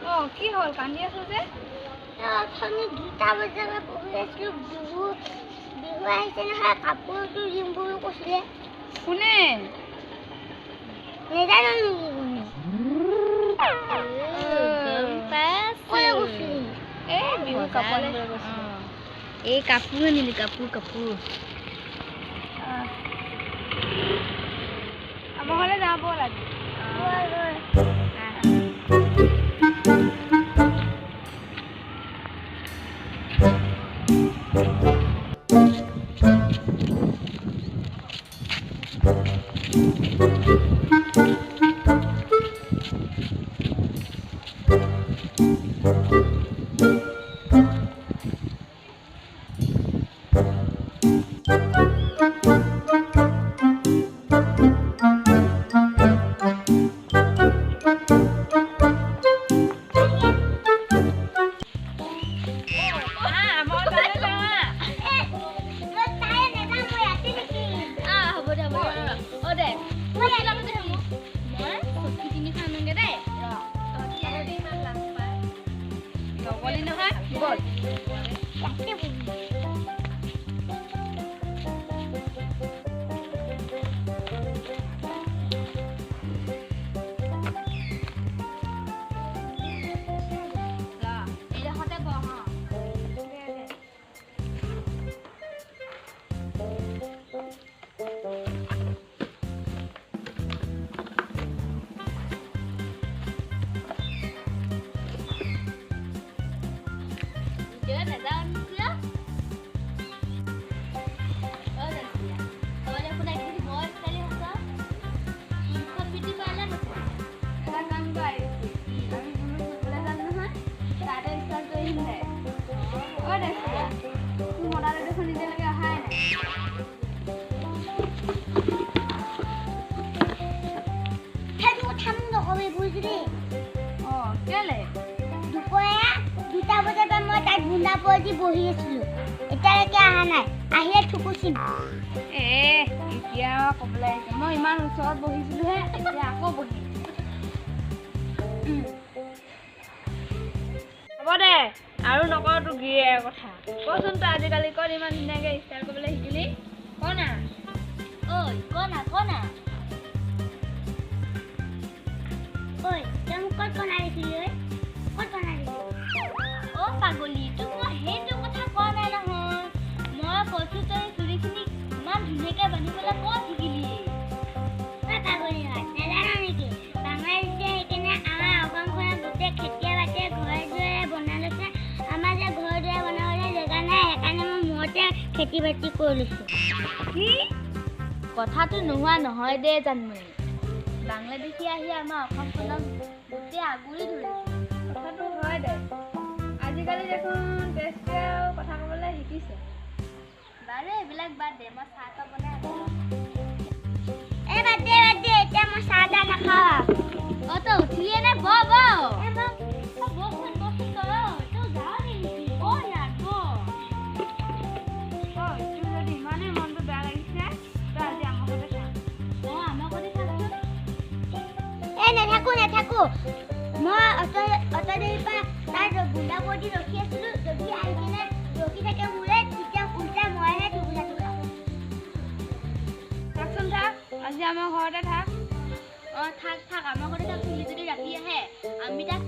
অ, কি হ'ল, কান্দি আছ যে? অথনি 2টা বজাৰ বহি আছিলো। বিহু বিহু আহিছে নহয়, কাপোৰটো দিম বুলি কৈছিলে। কোনে? নেজানো নেকি কোনে? গম পাইছো। ক'লৈ গৈছিলি? এই বিহু কাপোৰ আনিবলৈ গৈছিলো। এই কাপোৰ আনিলি, কাপোৰ কাপোৰ। আমাৰ ঘৰলৈ যাওঁ ব'ল আজি। ব'ল ব'ল। আমাৰ তালৈ যাওঁ আহ। মই তাই নেযাওঁ, মই ইয়াতে থাকিম। আহ, হ'ব দে, হ'ব দে। অ দে, মই ইয়াতে থাকিম। মই চকী তিনিখন আনোগে দেই, ৰ। তহঁতি ইয়াতে ইমান লাজ পায়। নগলি নহয়, ব'ল। ইয়াতে বহিম। ৰ, এইডোখৰতে বহ। দে দে। ভিতৰলৈ নাযাওঁ কিয়? অ দাসিয়া, তই দেখোন একদিন বৰ ষ্টাইলি হৈছ। কোনখন বিউটি পাৰ্লাৰ গৈছিলি? এটা কাম কৰ আহিছি, আমি বোলো ফুৰিবলৈ যাম নহয়, তাতে ষ্টাৰ্ট কৰি আহিম দে। অ দেখিয়া, তোৰ মতাটো দেখোন এতিয়ালৈকে অহাই নাই। সেইটো কথা মোক নকবি, বুজিলি? অ, কেলে? দুপৰীয়া 2টা বজাৰ পৰা মই তাত বোন্দা দি বহি আছিলো, এতিয়ালৈকে অহা নাই। আহিলে থুকুচিম। এ, এতিয়া ক'বলৈ আহিছে। মই ইমান ওচৰত বহিছিলোহে, এতিয়া আকৌ বহিম। হ'ব দে, আৰু নকওঁ তোৰ গিৰিয়েৰ কথা। কচোন, তই আজিকালি ক'ত ইমান ধুনীয়াকৈ ষ্টাইল কৰিবলৈ শিকিলি? ক না। ঐ, ক না, ক না। ঐ, তই মোক ক'ত কণা দেখিলি? ঐ, ক'ত কণা দেখিলি? অ পাগলী, তোক মই সেইটো কথা কোৱা নাই নহয়। মই কৈছো, তই চুলিখিনি ইমান ধুনীয়াকে বান্ধিবলৈ ক'ত শিকিলি? তই পাগলী হয় নাজান নেকি? বাংলাদেশে সেইকাৰণে আমাৰ অসমখনত গোটেই খেতিয়ে বাতিয়ে ঘৰে দুৱাৰে বনাই লৈছে। আমাৰ যে ঘৰ দুৱাৰ বনাবলৈ জেগা নাই, সেইকাৰণে মই মূৰতে খেতি বাতি কৰি লৈছোঁ। কি? কথাটো নোহোৱা নহয় দেই জানমণি। বাংলাদেশী আহি আমাৰ অসমখনক গোটেই আগুৰি ধৰিছে। কথাটো হয় দে। আজিকালি দেখোন তেজপুৰীয়াও কথা ক'বলৈ শিকিছে। বাৰু, এইবিলাক বাদ দে, মই চাহ একাপ বনাই আনো। এই বাদ দে, বাদ দে, এতিয়া মই চাহ তাহ নাখাওঁ। অ, তই উঠিলিয়ে নে? বহ বহ। এই মই অ, বহচোন বহচোন। তই তই যাৱ নেকি? বহ ইয়াত বহ। ঐ, তোৰ যদি ইমানেই মনটো বেয়া লাগিছে, তই আজি আমাৰ ঘৰতে থাক। অ, আমাৰ ঘৰতে থাকচোন। এই নাথাকো নাথাকো। মই অত অত দেৰিৰ পৰা তাত বোন্দা দি ৰখি আছিলো। যদি আহি কিনে ৰখি থাকে মোৰে, তেতিয়া উল্টা মইহে থুকুচাটো খাম। থাকচোন থাক, আজি আমাৰ ঘৰতে থাক। অ, থাক থাক, আমাৰ ঘৰতে থাক। সি যদি ৰাতি আহে, আমি তাক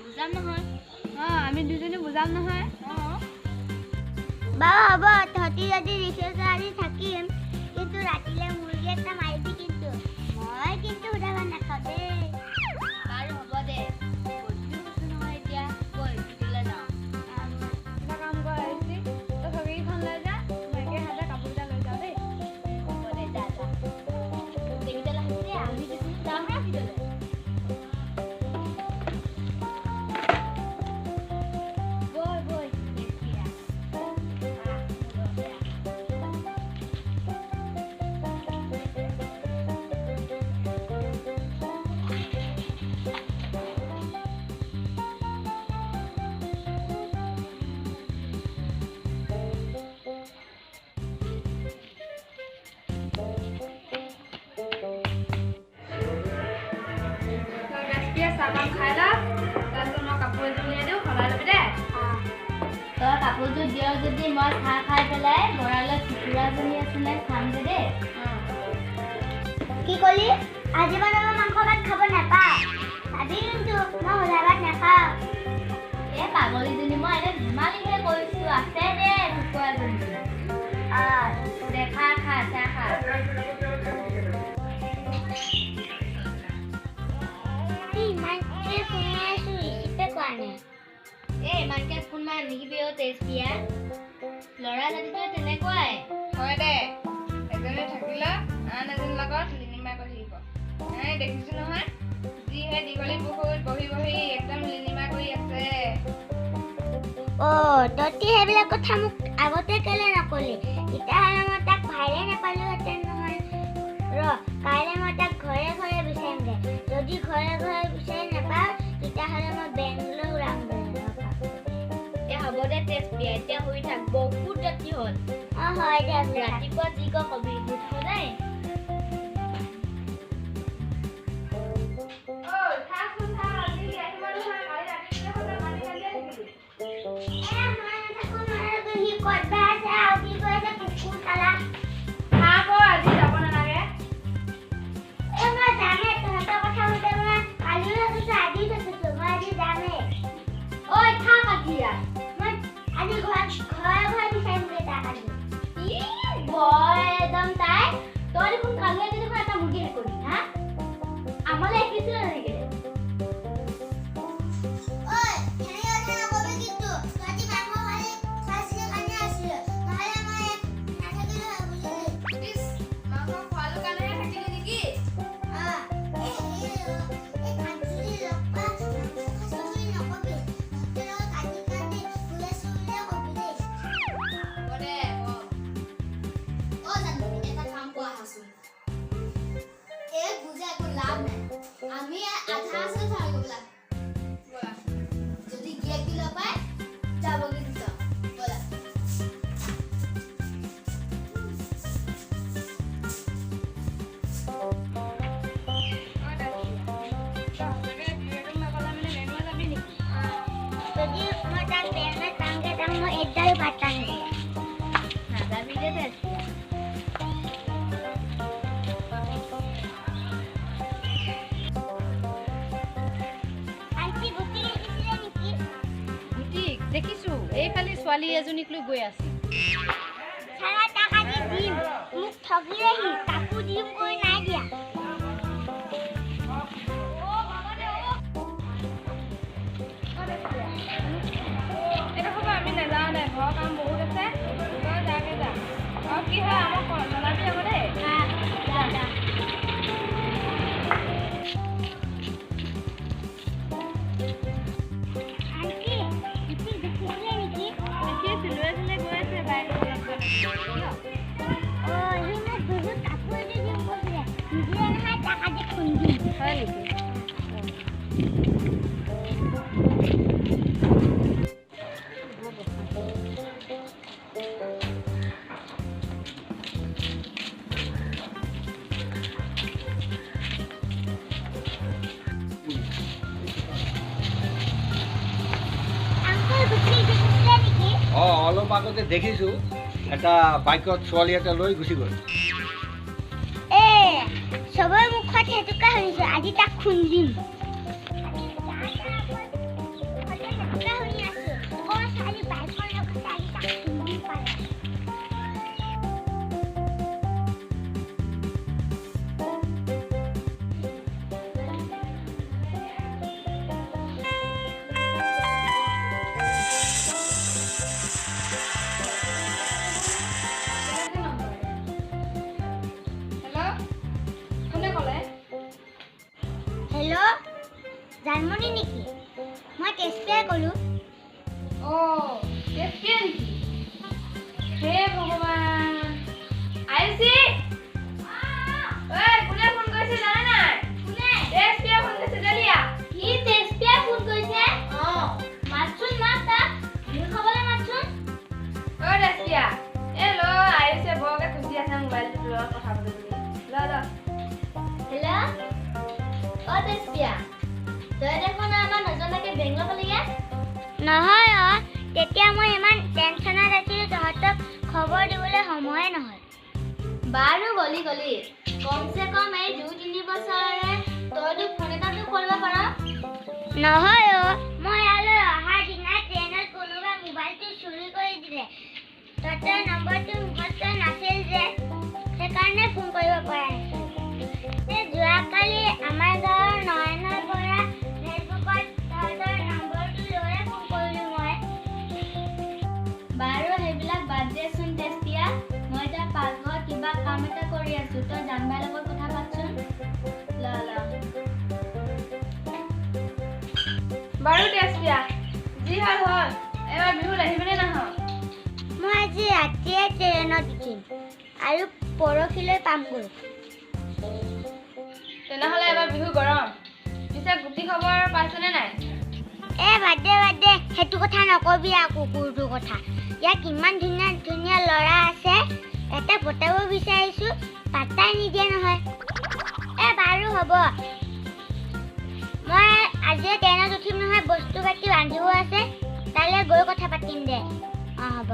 বুজাম নহয়। অঁ, আমি দুজনী বুজাম নহয়। অ। বাৰু হ'ব, তহঁতি যদি দেখিছ আজি থাকিম, কিন্তু ৰাতিলে মুৰ্গী এটা মাৰিবি কিন্তু। মই কিন্তু সুদা ভাত নাখাওঁ দেই। বাৰু হ'ব দে, গধূলি হৈছে নহয় এতিয়া, ব'ল ভিতৰলৈ যাওঁ। এটা কাম কৰ আহিছি, তই চকীখন লৈ যা, মই একে হাতে কাপোৰকেইটা লৈ যাওঁ দেই। হ'ব দে, যা যা। গোটেইকেইটা আহিছে, আমি দুজনী যাওঁ হা ভিতৰলৈ। বৈ বৈ এতিয়া। আহ, মোৰ লগতে আহ। চাহকণ খাই ল, তাৰপিছত মই কাপোৰ এযোৰ উলিয়াই দিওঁ, সলাই ল'বি দে। তই কাপোৰযোৰ দিয় যদি মই চাহ খাই পেলাই গঁৰালত কুকুৰাজনী আছে নাই চামগৈ দেই। কি কলি? আজি মানে মই মাংস ভাত খাব নাপাওঁ, চাবি কিন্তু মই সুদা ভাত নাখাওঁ। এই পাগলীজনী, মই এনে ধেমালিহে কৰিছোঁ, আছে দে কুকুৰাজনী। দে খা খা চাহ খা। ইমানকে ফোন মাৰি আছোঁ, ৰিচিভে কৰা নাই। এই ইমানকে ফোন মাৰি নাথাকিবি অ' তেজপিয়া, ল'ৰা জাতিটোৱে তেনেকুৱাই। হয় দে, এজনী থাকিলে আন এজনীৰ লগত লিলিমা কৰি থাকিব। এই দেখিছোঁ নহয়, যিহে দীঘলী পুখুৰীত বহি বহি একদম লিলিমা কৰি আছে। অ' তহঁতি সেইবিলাক কথা মোক আগতে কেলে নকলি? তেতিয়াহ'লে মই তাক ভালেই নাপালোহেঁতেন নহয়। ৰ, কাইলৈ মই তাক ঘৰে ঘৰে বিচাৰিমগৈ। যদি ঘৰে ঘৰে বিচাৰি নাপাওঁ তেতিয়াহ'লে মই বেংগলোৰ উৰামগৈ। এই হ'ব দে তেজপিয়া, এতিয়া শুই থাক, বহুত ৰাতি হ'ল। অঁ হয় দে, ৰাতিপুৱা যি ক কবি, শুই থাকো দেই। তই দেখোন কালি দেখোন এটা মুৰ্গী শেষ কৰিলি হা, আমালৈ এপিছো নেকি? দেখিছো এইফালে ছোৱালী এজনীক লৈ গৈ আছে। মোক ঠগিলেহি, কাপোৰ দিম কৈ নাই দিয়া। আমি নাযাওঁ দে, ঘৰৰ কাম বহুত আছে, তই যাগে যা। আৰু কি হয় আমাক জনাবি আকৌ দেই। হয় নেকি? অঁ, অলপ আগতে দেখিছোঁ এটা বাইকত ছোৱালী এটা লৈ গুচি গ'ল। চবৰে মুখত সেইটোকে শুনিছোঁ, আজি তাক খুন্দিম। হেল্ল', জানমণি নেকি? মই তেজপিয়াই ক'লোঁ। অ' তেজপিয়া নেকি? হে ভগৱান, আয়ুষী, ঐ কোনে ফোন কৰিছে জানা নাই? কোনে? তেজপিয়া ফোন কৰিছে। জলিয়া কি তেজপিয়া ফোন কৰিছে? অঁ, মাতচোন মাত তাক, বিহু খাবলৈ মাতচোন। ঐ তেজপিয়া, এই ল, আয়ুষে বৰকৈ খুজি আছে মোবাইলটো তোৰ লগত কথা পাতো বুলি। ল ল। হেল্ল', অ' তেজপিয়া, তই দেখোন আমাৰ নজনাকে বেংগল পালিগে। নহয় অ, তেতিয়া মই ইমান টেনচনত আছিলোঁ, তহঁতক খবৰ দিবলৈ সময়ে নহ'ল। বাৰু গলি গলি, কমচে কম এই 2-3 বছৰে তইতো ফোন এটাতো কৰিব পাৰ। নহয় অ, মই ইয়ালৈ অহাৰ দিনা ট্ৰেইনত কোনোবাই মোবাইলটো চুৰি কৰি দিলে। তহঁতৰ নম্বৰটো মুখস্থ নাছিল যে, সেইকাৰণে ফোন কৰিব পৰা নাছিলোঁ। এই যোৱাকালি আমাৰ গাঁৱৰ নয়নৰ পৰা ফেচবুকত তহঁতৰ নম্বৰটো লৈয়ে ফোন কৰিলোঁ মই। বাৰু সেইবিলাক বাদ দেচোন তেজপিয়া, মই এতিয়া পাকঘৰত কিবা কাম এটা কৰি আছো, তই জানবাইৰ লগত কথা পাতচোন। ল ল। বাৰু তেজপিয়া, যি হ'ল হ'ল, এইবাৰ বিহুত আহিবিনে নাহ? মই আজি ৰাতিয়ে ট্ৰেইনত উঠিম আৰু পৰহিলৈ পামগৈ। তেনেহ'লে এবাৰ বিহু গৰম। পিছে গুটি খবৰ পাইছনে নাই? এ বাদ দে বাদ দে, সেইটো কথা নকবি আৰু কুকুৰটোৰ কথা। ইয়াত ইমান ধুনীয়া ধুনীয়া ল'ৰা আছে, এটা পতাব বিচাৰিছোঁ, পাত্তাই নিদিয়ে নহয়। এ বাৰু হ'ব, মই আজিয়ে ট্ৰেইনত উঠিম নহয়, বস্তু পাতি বান্ধিব আছে, তালৈ গৈ কথা পাতিম দে। অঁ হ'ব।